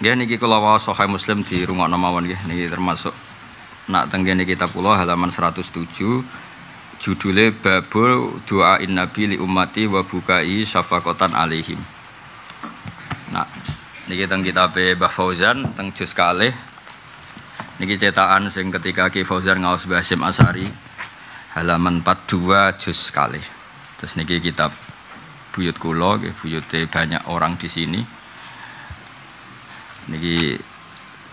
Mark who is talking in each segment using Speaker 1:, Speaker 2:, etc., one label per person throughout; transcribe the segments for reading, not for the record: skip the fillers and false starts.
Speaker 1: Nggih niki kula waos Sahih Muslim di rungokno mawon nggih niki termasuk nak teng kene kitab kula halaman 107 judule Babul Du'ain Nabi li ummati wa bukai syafaqatan alaihim. Nah niki teng kitabe Mbah Fauzan teng juz kalih niki cetakan sing ketika Ki Fauzan ngaos Mbah Hasyim Asy'ari halaman 42 juz kalih. Terus niki kitab buyut kula nggih buyute banyak orang di sini. Niki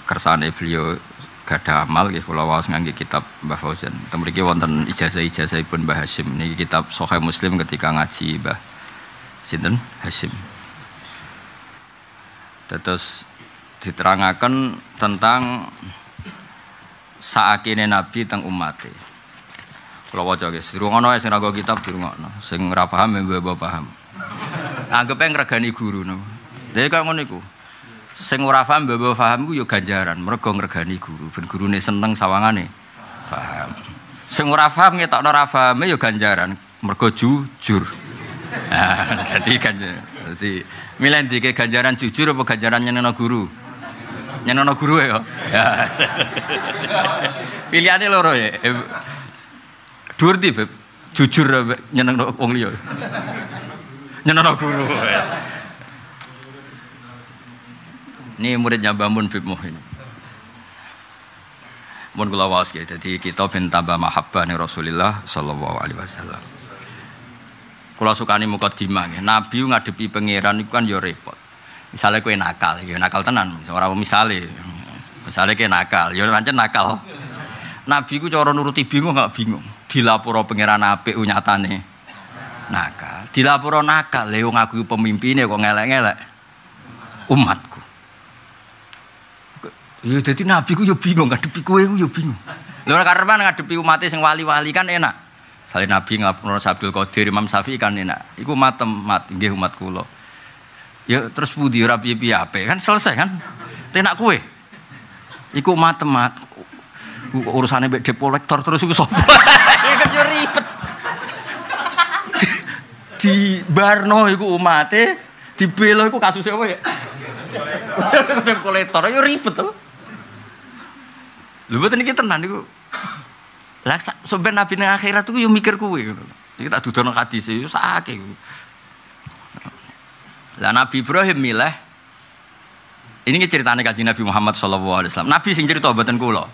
Speaker 1: kersane beliau gadah amal nggih kula waos ngangge kitab Mbah Fauzan. Teng mriki wonten ijazah-ijazahipun Mbah Hasyim. Niki kitab Sahih Muslim ketika ngaji Mbah sinten Hasyim. Terus diterangaken tentang saakine Nabi teng umate. Kula waca guys, dirungokno sing ra kitab dirungokno, sing ora paham ya mbok paham. Anggepe ngregani guru no. Dadi kaya ngono iku. Sing ora paham mbok paham iku ya ganjaran, mergo ngregani guru, ben gurune seneng sawangane paham. Sing ora paham ngetokno ora pahame ya ganjaran, mergo jujur. Nah, dadi ganjaran. Dadi milih ndike ganjaran jujur apa ganjaran nyenengno guru? Nyenengno guru ya. Ya. Pilihane loro ya. Dhuwur ndi, Beb? Jujur nyenengno wong liya. Nyenengno guru. Ini muridnya Mbah Mun Bib Muhin. Mun kula waos nggih, dadi kita ben tambah mahabbah ning Rasulillah sallallahu alaihi wasallam. Kula sukani mukadimah nggih. Nabi ngadepi pangeran iku kan ya repot. Misale kowe nakal, ya nakal tenan, ora misale. Misale kowe nakal, ya pancen nakal. Nabi ku cara nuruti bingung gak bingung. Dilaporo pangeran apik nyatane nakal. Dilaporo nakal, lha wong aku pemimpine kok ngelek-ngelek umatku. Ya dadi nabi ku ya bingung ngadepi kowe ku ya bingung. Lha ora karepan ngadepi umate sing wali-wali kan enak. Sale nabi nglaporno Abdul Qadir Imam Syafi'i kan enak. Iku matem mat nggih umat kula. Ya terus pundi ora piye-piye apik kan selesai kan. Tenak kowe. Iku matem mat urusane mbek debt collector terus iku sapa? Kan yo ribet. Di barno iku umate, dibelo iku kasusnya apa ya? Debt collector yo ribet to. Lho mboten iki tenan niku. Lah sampeyan nabi ning akhirat iku yo mikir kuwe ngono. Iki tak dudono hadise yo sakake. Lah Nabi Ibrahim milih ini ceritane Kanjeng Nabi Muhammad sallallahu alaihi wasallam. Nabi sing cerita mboten kula.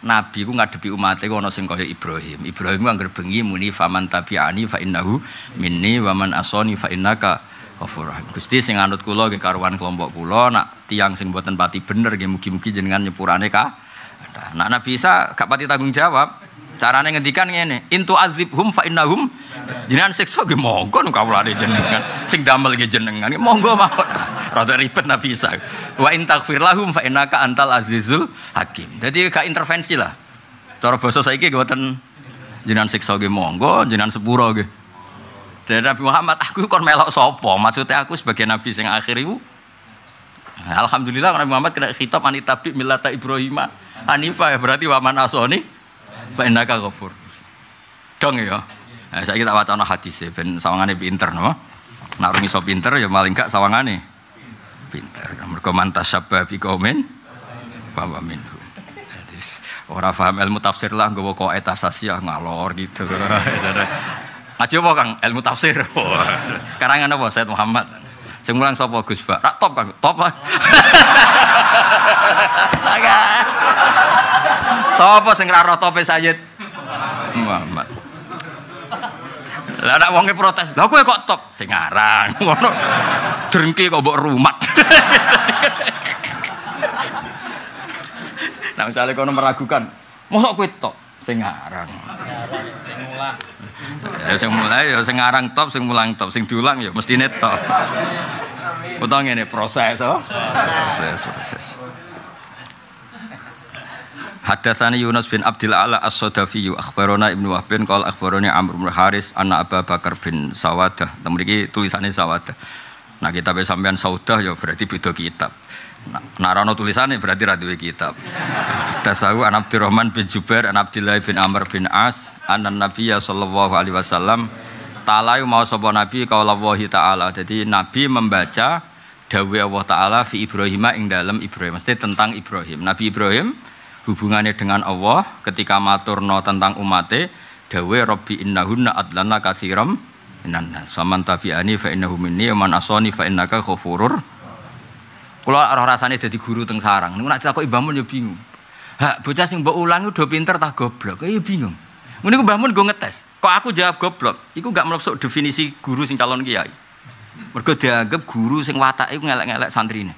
Speaker 1: Nabi ku ngadepi umate ku ana sing kaya Ibrahim. Ibrahim ku angger bengi muni faman tabi'ani fa innahu minni wa man asani fa innaka ghafurur rahim. Gusti sing anut kula nggih karuan kelompok kula, nak tiyang sing mboten pati bener nggih mugi-mugi jenengan nyepurane ka. Nak Nabi Isa gak pati tanggung jawab. Carane ngendikan ngene, intu azibhum fa innahum jenengan siksa nggih monggo nu kawulane jenengan. Sing damel nggih jenengan monggo mawon. Rada ribet Nabi Isa. Wa in taghfir lahum fa innaka antal azizul hakim. Dadi gak intervensi lah. Cara basa saiki nggih mboten jenengan siksa nggih monggo, jenengan sepuro nggih. Dari Nabi Muhammad aku kon melok sapa? Maksudnya aku sebagai nabi sing akhir iku alhamdulillah Nabi Muhammad kena khitab anitabi millata Ibrahim Hanifah ya berarti waman asoni fa innaka ghafur. Dong ya. Nah, saiki tak wacana hadis ben sawangane pinter no. Nek rung iso pinter ya maling gak sawangane pinter. Mergo man tasyabba bi qaumin fa huwa minhum. Hadis ora paham ilmu tafsir lah nggawa kok etasasiah ngalor gitu. Ngaji apa Kang? Ilmu tafsir. Karangan apa Said Muhammad? Sing mulang sapa Gus Bak? Rak top Kang, top. Sapa sing ra roh tope Sayyid Muhammad? Lah nek wonge protes, "Lah kowe kok top?" Sing aran ngono. Drengki kok mbok rumat. Nah misale kono meragukan, mosok kowe top? Sing aran.
Speaker 2: Sing mulang.
Speaker 1: Ya sing mulai ya sing aran top, sing mulang top, sing diulang ya mestine top. Utawa ngene proses oh. Proses. Hadatsani Yunus bin Abdil Ala As-Sadafi akhbarana Ibnu Wahb bin qala akhbarani Amr bin Haris anna Abu Bakar bin Sawadah. Nah, mriki tulisane Sawadah. Nah kitabe sampean Saudah ya berarti beda kitab. Nah ana tulisane berarti ra duwe kitab. Tasawu an Abdurrahman bin Jubair an Abdullah bin Amr bin As anna Nabiyya sallallahu alaihi wasallam ta'ala mau sapa nabi qaulallahi ta'ala. Jadi nabi membaca Dawuh Allah Ta'ala fi Ibrahim ing dalem Ibrahim. Mesti tentang Ibrahim. Nabi Ibrahim hubungannya dengan Allah ketika maturno tentang umate dawuh Rabbi innahunna adlanna katsiran minan nas. Faman tabi'ani fa innahu minni wa man asani fa innaka ghafurur. Kula roh rasane dadi guru teng sarang. Niku nek ditakoki Mbah Mun ya bingung. Hak bocah sing mbok ulang udah pinter tah goblok. Ya bingung. Ngene iku Mbah Mun nggo ngetes. Kok aku jawab goblok? Iku gak mlebok definisi guru sing calon kiai. Mergo dianggap guru sing watake iku ngelek-ngelek santrine.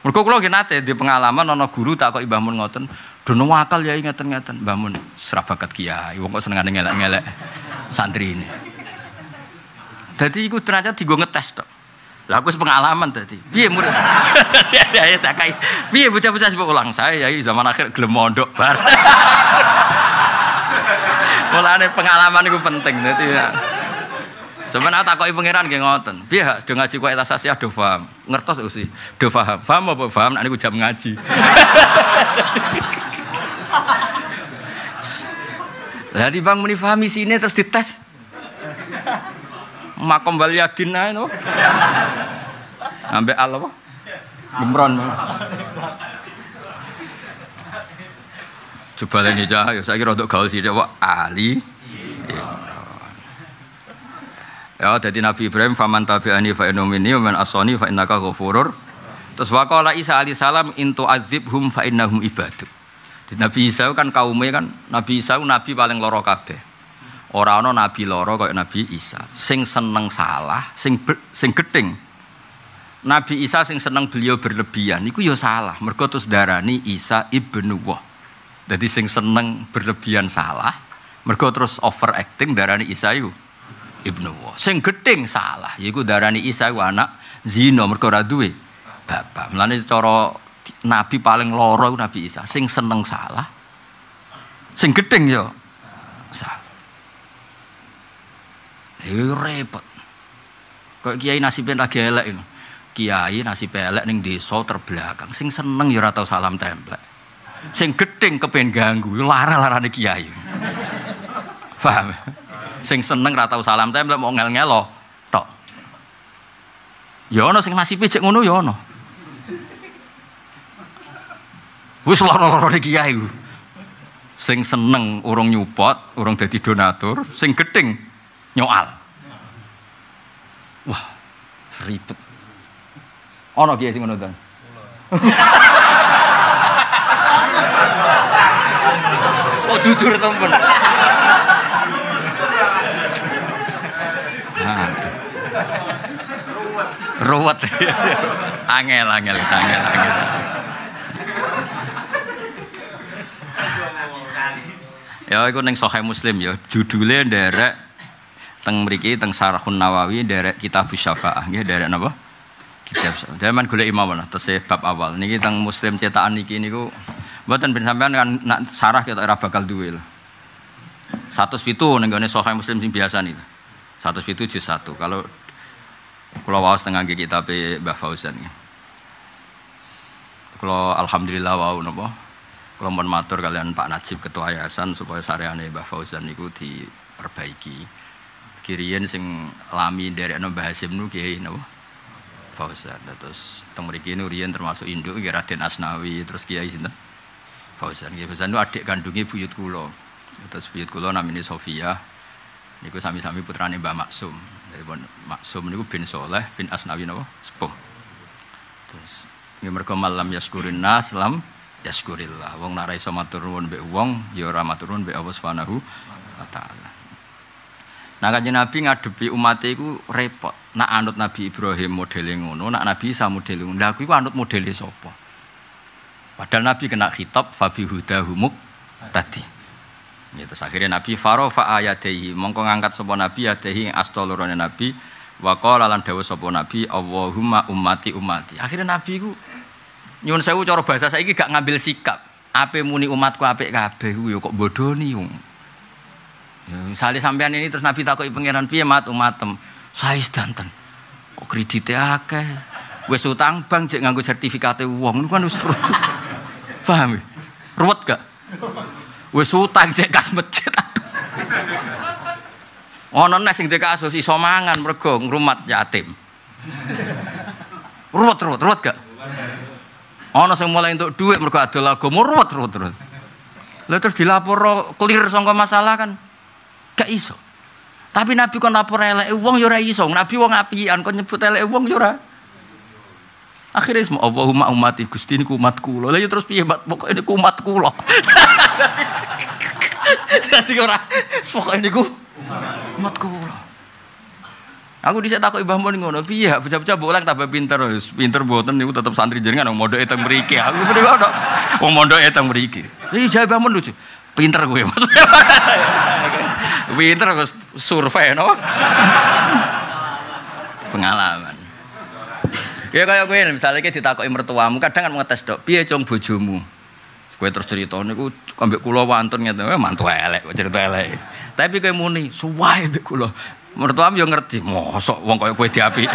Speaker 1: Mergo kula nggih nate di pengalaman ana guru takoki Mbah Mun ngoten, "Dono akal yai ngeten-ngeten." Mbah Mun serabakat kiai, wong kok senengane ngelek-ngelek santrine. Dadi iku ternyata dienggo ngetes tok. Lah aku wis pengalaman tadi. Piye murid? Ya cakai. Piye bocah-bocah sing ulang saya yai zaman akhir gelem mondok bar. Mulane pengalaman iku penting dadi ya. Sampeyan takoki pangeran nggih ngoten. Piye hak do ngaji kok etasasiah do paham. Ngertos sih, do paham. Paham apa paham nek niku jam ngaji. Lah di bang muni paham isine terus dites. Makom wal yadin ae no. Ambek al apa? Imron. Coba lene cah, ya saiki rodok gaul sithik kok Ali Imran. Ya dadi Nabi Ibrahim faman tabi'ani fa innahu minni wa man asani fa innaka ghafurur. Terus waqala Isa alaihi salam in tu'adzibhum fa innahum ibaduk. Di Nabi Isa kan kaume kan Nabi Isa nabi paling loro kabeh. Ora ana nabi loro kaya Nabi Isa. Sing seneng salah, sing gething. Nabi Isa sing seneng beliau berlebihan iku ya salah. Mergo terus darani Isa ibnu Wah. Dadi sing seneng berlebihan salah, mergo terus overacting darani Isa iku ibnu Wah. Sing gething salah, yaiku darani Isa iku anak zina mergo ora duwe bapak. Mulane cara nabi paling loro iku Nabi Isa, sing seneng salah, sing gething ya salah. Iku repot. Kok kiai nasibe lagi elek ngono. Kiai nasibe elek ning desa terbelakang, sing seneng ya ora tau salam templek. Sing gething kepen ganggu, lara-larane kiai. Paham? Sing seneng ra tau salam templek mau ngel-ngelo tok. Ya ana sing nasibe cek ngono ya ana. Wis lara-larane kiai. Sing seneng urung nyupot, urung dadi donatur, sing gething nyoal. Wah, seribet. Ana kiai sing ngono ta? Oh jujur temen. Ruwet. Angel angel angel angel. Ya iku ning Sahih Muslim ya, judule nderek teng mriki teng Syarahun Nawawi nderek Kitabus Syafaah nggih nderek napa? Kitab Syafaah. Zaman golek imam lah tesih bab awal. Niki teng Muslim cetakan niki niku mboten ben sampean kan nak sarah ketok ora bakal duwe lho. 107 ning gone Sahih Muslim sing biasa niku. 107 juz 1. Kalau kula waos teng ngangge kitabe Mbah Fauzan. Kula alhamdulillah wau napa? Kula mun matur kalian Pak Najib ketua yayasan supaya sareane Mbah Fauzan niku diperbaiki. Kiriyen sing lami nderekno Mbah Hasim niku Kiai napa? Fauzan. Terus teng mriki niku riyen termasuk induk nggih Raden Asnawi, terus Kiai sinten? Fauzan. Kiai Fauzan niku adik kandunge buyut kula. Terus buyut kula namine Sofia. Niku sami-sami putrane Mbah Maksum. Jadi Maksum niku bin Soleh bin Asnawi napa? Sepuh. Terus nggih mergo malam yaskurin nas lam yaskurillah. Wong nek ora iso matur nuwun mbek wong ya ora matur nuwun mbek Allah Subhanahu wa taala. Nah Kanjeng Nabi ngadepi umat iku repot. Nak anut Nabi Ibrahim modele ngono, nak Nabi Isa modele ngono. Lah aku iku anut modele sapa? Padahal Nabi kena khitab fabi hudahumuk tadi. Ya terus akhirnya Nabi farofa ayatihi mongko ngangkat sapa Nabi yadihi asta lorone Nabi wa qala lan dawuh sapa Nabi Allahumma ummati ummati. Akhirnya Nabi iku nyuwun sewu cara bahasa saiki gak ngambil sikap. Ape muni umatku apik kabeh ku ya kok bodoni wong. Ya misale sampean ini terus Nabi takoki pangeran piye mat umatem. Sae sedanten. Kok kredite akeh. Wis utang bank jek nganggo sertifikate wong niku kan wis paham ya? Ruwet gak? Wis utang jek kas masjid. Ono nek sing dek kasus iso mangan mergo ngrumat yatim. Ruwet-ruwet, ruwet gak? Ana sing mulai entuk dhuwit mergo adol agama ruwet-ruwet ruwet. Lah terus dilapor clear sangka masalah kan gak iso. Tapi Nabi kon lapor eleke wong ya ora iso. Nabi wong apian kon nyebut eleke wong ya ora. Akhire semua Allahumma ummati Gusti niku umat kula. Lah ya terus piye pokoke niku umat kula. Dadi ora pokoke niku umat kula. Aku dhisik takoki Mbah Mun ngono, piye bocah-bocah mbok ulang tambah pinter. Pinter mboten niku tetep santri jenengan wong mondoke teng mriki. Aku mriki ngono. Wong mondoke teng mriki. Sing jawab Mbah Mun lucu. Pinter kowe Mas. Pinter kok survei no. Pengalaman. Ya kaya kowe misale iki ditakoki mertuamu, kadang kan ngetes dok, piye cung bojomu? Kowe terus cerita niku ambek kula wantun ngeten, mantu elek kok cerita elek. Tapi kowe muni, suwae ambek kula. Mertuamu yo ngerti, mosok wong kaya kowe diapik.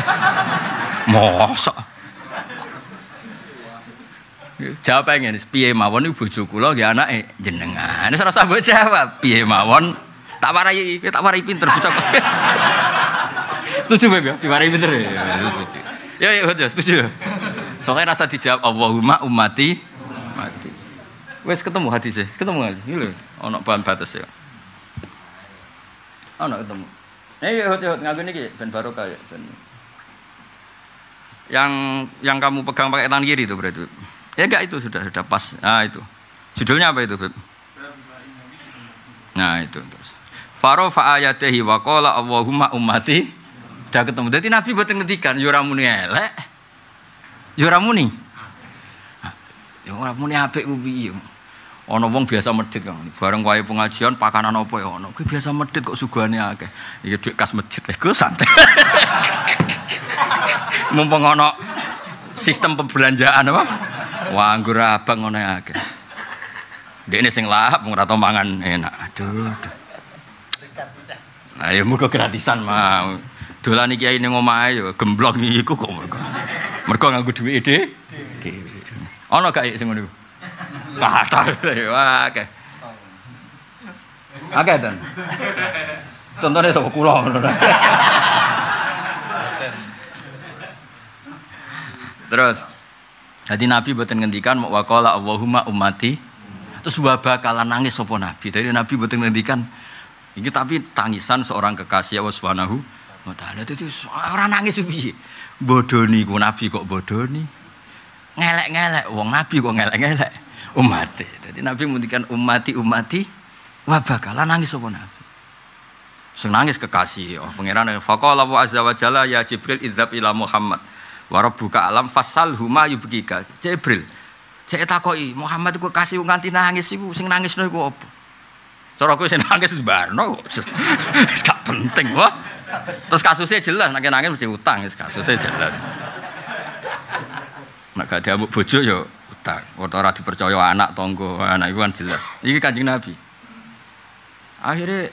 Speaker 1: Mosok. Jawab ngene, piye mawon niku bojo kula nggih anake jenengan. Wis ora usah mbok jawab, piye mawon tak warai pinter bocah. Setuju Beb ya? Diwarai pinter ya. Setuju. Ya ya setuju. Soalnya rasa dijawab Allahumma ummati ummati. Wis ketemu hadisnya, ketemu aja. Iki lho, ana bahan batas ya. Ana ketemu. Ya nganggo niki ben barokah ya ben. Yang kamu pegang pakai tangan kiri itu berarti. Ya enggak itu sudah pas. Nah itu. Judulnya apa itu, Beb? Nah itu terus. Farafa ayatihi wa qala Allahumma ummati. Sudah ketemu. Jadi Nabi boten ngendikan ya ora muni elek. Ya ora muni. Ya ora muni apik ku piye. Ana wong biasa medhit Kang. Bareng wae pengajian pakanan apa ya ana. Kuwi biasa medhit kok suguhane akeh. Iki dhuwit kas masjid. Iku santai. Mumpung ana sistem pembelanjaan apa? Wah, anggur abang ngono akeh. Dekne sing lahap wong ora tau mangan enak. Aduh. Nah, ya muga gratisan mau. Dolan kiai ning omahe ya gemblong iku kok mergo. Mergo nganggo dhuwite dhewe. Ana gak sing ngono iku? Kathah. Wah, akeh. Akeh ten. Contone sapa kula ngono. Terus dadi Nabi mboten ngendikan waqala Allahumma ummati. Terus wa bakalan nangis sapa Nabi. Dadi Nabi mboten ngendikan iki tapi tangisan seorang kekasih Allah Subhanahu wa ta'ala. Itu ora nangis piye. Bodoni ku Nabi kok bodoni. Ngelek-ngelek wong Nabi kok ngelek-ngelek umat. Dadi Nabi ngendikan ummati ummati wa bakalan nangis sapa Nabi. Sing nangis kekasih oh pangeran faqala wa azza wa jalla ya Jibril idzab ila Muhammad wa rabbuka alam fasal huma yubkika. Jibril cek takoki Muhammad iku kekasih nganti nangis iku sing nangisno iku apa? Cara kowe sing nangis barno kok. Wis gak penting wah. Terus kasusnya jelas, nek nangis mesti utang, kasusnya jelas. Nek gak diamuk bojo ya utang, ora dipercaya anak tangga, anak iku kan jelas. Iki Kanjeng Nabi. Akhirnya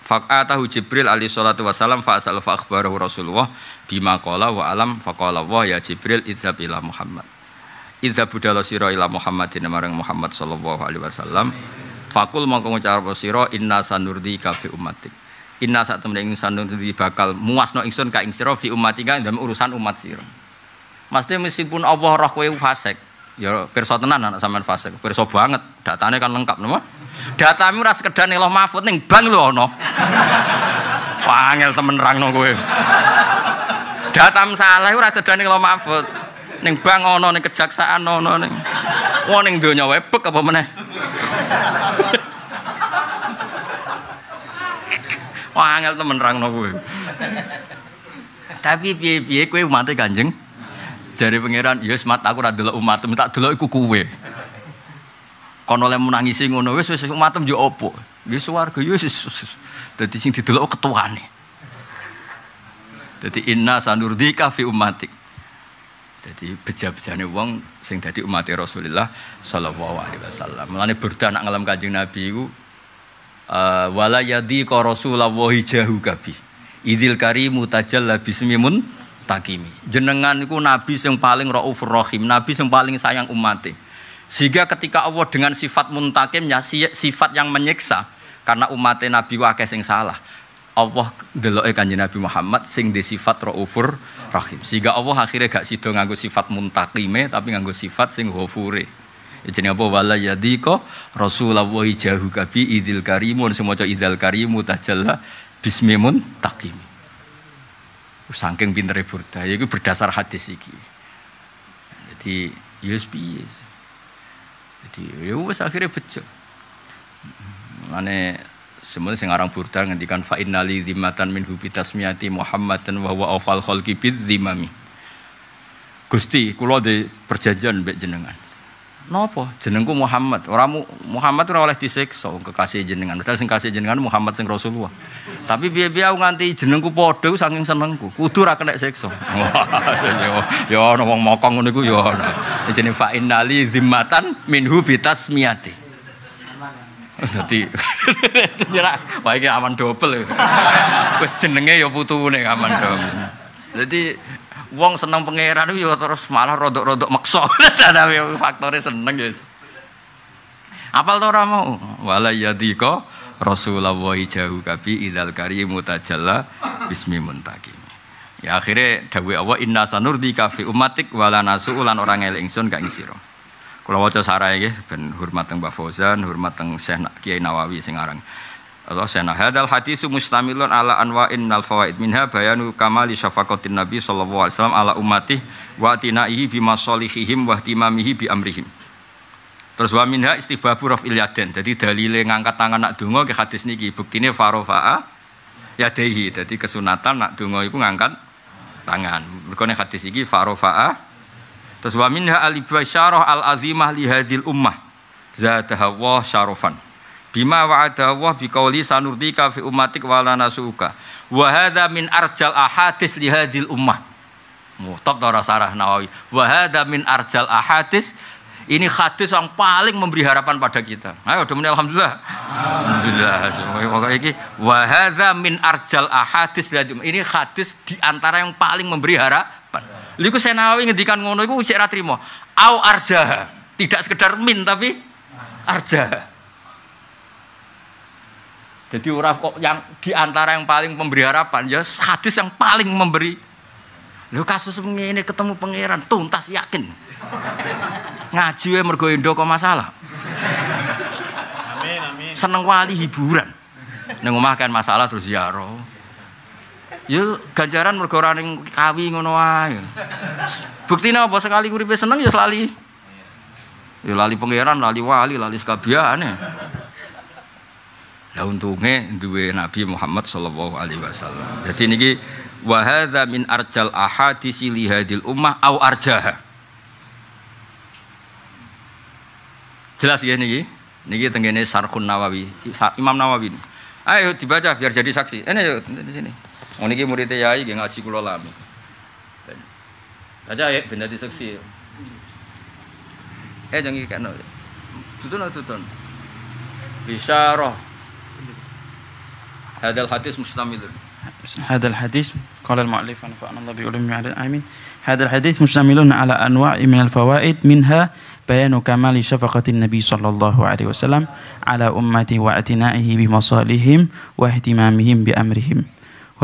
Speaker 1: faqatahu Jibril alaihi salatu wasalam fa asal fa akhbarahu Rasulullah bima qala wa alam faqala wa ya Jibril idzab ila Muhammad. Idzab budala sira ila Muhammadin marang Muhammad sallallahu alaihi wasallam. Fakul mongko ngucap sira inna sanurdika fi ummatik. Inna sak temene ingsun sanurdika bakal muasno ingsun ka ing sira fi ummatika dalam urusan umat sira. Maksudnya meskipun Allah roh kowe fasik, ya pirsa tenan anak sampean fasik, pirsa banget, datane kan lengkap napa? Datamu ora sekedar ning Loh Mahfud ning bank lho ana. Wah angel temen nerangno kowe. Datamu salah ora sekedar ning Loh Mahfud. Ning bank ana, ning kejaksaan ana, ning wah ning donya wae bek apa meneh. Wah angel temen nerangno kowe. Tapi piye-piye kowe umate Kanjeng? Jare pangeran, ya wis mat aku ora delok umatmu, tak delok iku kowe. Kono oleh menangisi ngono wis wis umatem yo opo? Nggih swarga yo wis. Dadi sing didelok ketuane. Dadi inna sanurdika fi ummatik. Dadi beja-bejane wong sing dadi umate Rasulullah sallallahu alaihi wasallam. Mulane burda nak ngalem Kanjeng Nabi iku wala yadhiqa rasulullahi jahu kabi. Idil karimu tajalla bismimun takimi. Jenengan iku nabi sing paling raufur rahim, nabi sing paling sayang umate. Sehingga ketika Allah dengan sifat muntakimnya, sifat yang menyiksa, karena umatnya Nabi akeh sing salah. Allah ndeloke Kanjeng Nabi Muhammad sing di sifat Raufur Rahim. Sehingga Allah akhirnya gak sida nganggo sifat muntakime tapi nganggo sifat sing ghafure. Ya jenenge apa wala yadika Rasulullah jahu kabi idil karimun sing maca idal karimu tajalla bismi muntaqim. Saking pintere Burda, ya iku berdasar hadis iki. Jadi ya wis piye. Jadi ya wis akhirnya bejo. Mane semono sing aran Burda ngendikan fa innali zimmatan minhu bi tasmiyati Muhammadan wa huwa awfal khalqi bidzimami. Gusti, kula de perjanjian mbek jenengan. Napa? Jenengku Muhammad. Ora Muhammad ora oleh disiksa kekasih jenengan. Padahal sing kasih jenengan Muhammad sing Rasulullah. Tapi piye-piye aku nganti jenengku padha saking senengku. Kudu ora kena siksa. Ya ana wong mokong ngono iku ya ana. Jenenge fa innali zimmatan minhu bitasmiyati. Dadi wah iki aman dobel. Wis jenenge ya putune aman dobel. Dadi wong seneng pangeran iku ya terus malah rodok-rodok meksa. Tapi faktore seneng ya. Apal to ora mau? Wala yadika Rasulullah jahu kabi idzal karimu tajalla bismi muntaqim. Ya akhire dawuh Allah inna sanurdika fi ummatik wala nasu lan ora ngelek ingsun gak ing sira. Kula waca sarahe nggih ben hormat teng Mbah Fauzan, hormat teng Syekh Kiai Nawawi sing aran. Allah sena hadal hadisu mustamilun ala anwa'in minal fawaid minha bayanu kamali syafaqatin nabi sallallahu alaihi wasallam ala ummati wa tinaihi bima solihihim wa ihtimamihi bi amrihim. Terus wa minha istihbabu raf'il yaden. Jadi dalile ngangkat tangan nak donga ke hadis niki buktine farofa'a yadaihi. Jadi kesunatan nak donga iku ngangkat tangan. Mergo nek hadis iki farofa'a. Terus wa minha al-ibasyarah al-azimah li hadhil ummah zadaha wa syarafan. Bima wa'ada Allah biqauli sanurdika fi ummatik wala nasuka. Wa hadza min arjal ahadits li hadhil ummah. Mutab ta sarah Nawawi. Wa hadza min arjal ahadits, ini hadis yang paling memberi harapan pada kita. Ayo demene alhamdulillah. Alhamdulillah. Pokoke iki wa hadza min arjal ahadits li hadhil ummah. Ini hadis di antara yang paling memberi harapan. Lha iku Nawawi ngendikan ngono iku cek ra trimo. Au arjaha. Tidak sekedar min tapi arjaha. Jadi orang kok yang di antara yang paling memberi harapan ya hadis yang paling memberi. Lho kasus ngene ketemu pangeran tuntas yakin. Ngaji wae mergo endo kok masalah.
Speaker 2: Amin amin.
Speaker 1: Seneng wali hiburan. Ning omah kan masalah terus ziarah. Ya ganjaran mergo ora ning kawi ngono wae. Buktine apa sekali uripe seneng ya lali. Ya lali pangeran, lali wali, lali sekabehane. Lah untunge duwe Nabi Muhammad sallallahu alaihi wasallam. Jadi niki wa hadza min arjal ahadisi li hadil ummah au arjaha. Jelas ya niki? Niki tengene Syarhun Nawawi, Imam Nawawi. Ayo dibaca biar jadi saksi. Ini ayo di sini. Oh niki murid yai nggih ngaji kula lami. Baca ya ben dadi saksi. Jangan iki kena. Tutun. Bisyarah هذا الحديث مشتمل.
Speaker 3: هذا الحديث قال المؤلف نفعنا الله بعلومه على آمين. هذا الحديث مشتمل على أنواع من الفوائد منها بيان كمال شفقة النبي صلى الله عليه وسلم على أمته واعتنائه بمصالحهم واهتمامهم بأمرهم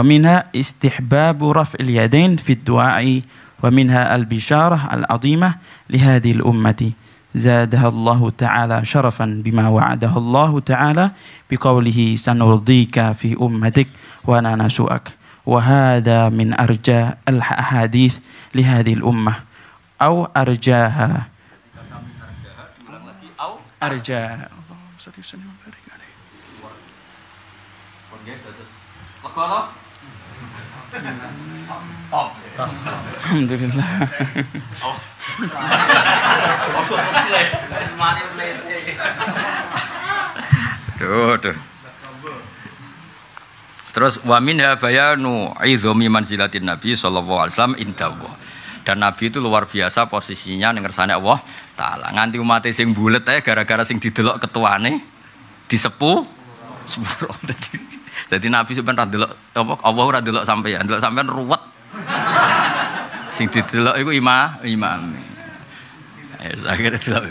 Speaker 3: ومنها استحباب رفع اليدين في الدعاء ومنها البشارة العظيمة لهذه الأمة زادها الله تعالى شرفا بما وعدها الله تعالى بقوله سنرضيك في أمتك ولا نسوءك وهذا من أرجى الأحاديث لهذه الأمة أو أرجاها أرجاها. اللهم صل وسلم وبارك عليه. Alhamdulillah.
Speaker 1: Duh. Terus wa minha bayanu izami manzilatin Nabi sallallahu alaihi wasallam indallah. Dan Nabi itu luar biasa posisinya ning ngersane Allah taala. Nganti umate sing bulet ae gara-gara sing didelok ketuane disepu sepuro. Jadi Nabi sampean ra delok apa Allah ora delok sampean, delok sampean ruwet. Sing didelok iku imam. Akhirnya delok.